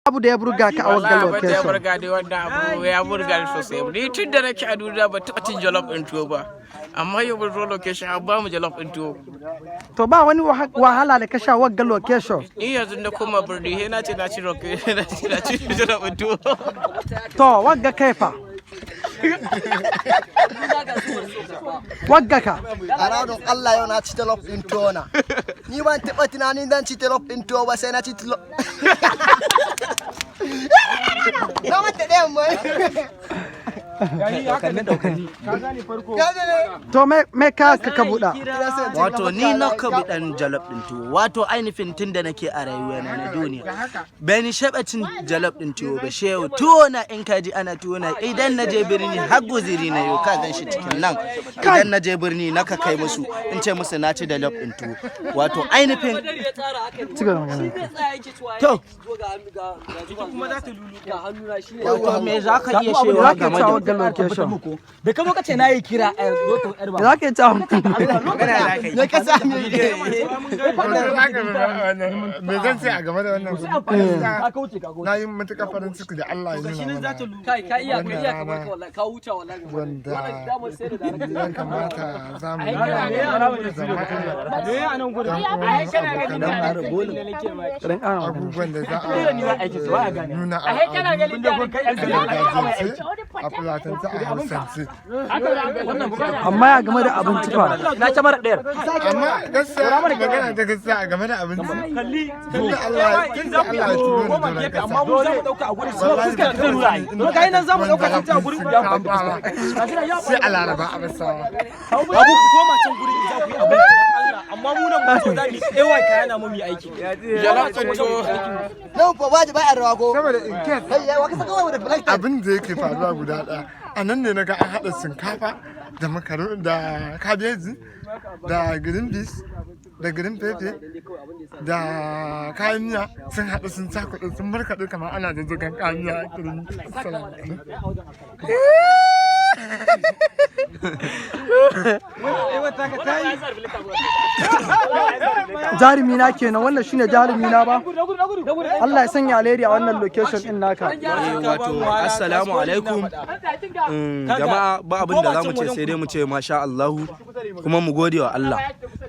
Abu da ya burga ka a wagga Wallahi abin da ya location? Burga ni, wannan abu ya burga ni sosai. Ni tun da nake a duniya ban taɓa cin jollof ɗin tuwo ba. Amma yau mun zo location, an ba mu jollof ɗin tuwo. To, ba wani wahala da ka sha wagga location? Ni yanzu na koma birni, sai na ce na ci roke, na ci jollof ɗin tuwo. To, wagga kaifa? Wagga ka? A ranar Allah, yau na ci jollof ɗin tuwo na. Ni ban taɓa tunanin zan ci jollof ɗin tuwo ba, sai na ci jollof. Na manta ɗayan mai. To, me ka buɗa? Wato ni na kabi dan jollof din tuwo. Wato ainihin tun da nake a rayuwa na duniya bai ni shaɓa cin jollof din tuwo ba. Shehu tuwo na, in ka ji ana tuwo na, idan na je birni har guziri na yau, ka gan shi cikin nan. Idan na je birni na ka kai musu, in ce musu na ci jollof din tuwo. Wato ainihin Ci gaba da magana. To, wato me za ka iya Me cewa za ka game iya cewa da wagga location? Da ka zo ka ce na yi kira a zo ta yar Me ba. za ka iya cewa? Me ka sami? Me zan ce a game da wannan? Ka kauce, ka kauce. Na yi matuƙar farin ciki da Allah ya nuna mana Kai, ka iya, ka iya, wannan kamar rana ka wallahi ka huta wallahi. wanda Wannan damar sai da ya kamata za mu nuna jama'a, ɗan uwan abokanan Ɗan ƙara magana. abubuwan da za a nuna a gargajiyance, a Fulatance, a Hausance. Amma ya game da abinci fa? Na ci mara ɗayar. Amma gaskiya, magana ta gaskiya, a game da abinci, tunda Allah ya turo ni doron kasa, Amma mu za mu ɗauka a gurin su fuskar ta nuna ai. To, kai nan za mu ɗauka a gurin. Sai a Laraba a Basawa. Abu, ku koma can gurin za ku yi abu. Allah, amma mu nan mu zo za mu yi AY kaya na mu yi aiki. Jollof ɗin tuwo. Nan fa ba ba a rawa ko. Saboda in case Kai, ya waka saka wa da flag. Abin da yake faruwa guda ɗaya a nan ne, naga an haɗa shinkafa da makaroni da kabeji da green beans da green pepper da kayan miya, sun haɗu, sun cakuɗe, sun markaɗe kamar ana jajjagan kayan miya a turmi. Assalamu alaikum. Jarumi na kenan, wannan shine jarumi na ba. Allah ya sanya alheri a wannan location din naka. Wato assalamu alaikum. Jama'a, ba abin da za mu ce sai dai mu ce masha Allahu, kuma mu gode wa Allah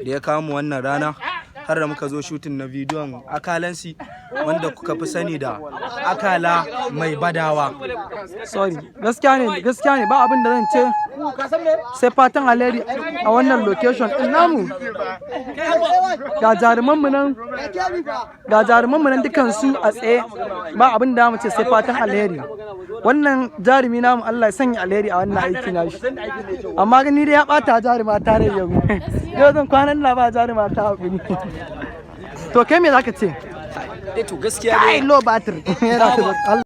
da ya kawo mu wannan rana har da muka zo shooting na bidiyon Akalansi, wanda kuka fi sani da Akala Mai Badawa. Sorry, gaskiya ne, gaskiya ne. Ba abin da zan ce sai fatan alheri a wannan location din namu. Ga jaruman mu nan, ga jaruman mu nan dukan su a tsaye. Ba abin da mu ce sai fatan alheri. Wannan jarumi namu, Allah ya sanya alheri a wannan aiki nashi. Amma ni dai ya bata jaruma ta rai yau. Yau zan kwanan na ba jaruma ta hakuri. To, kai me zaka ce? Eh, to, gaskiya Kai, low battery. Yana da Allah.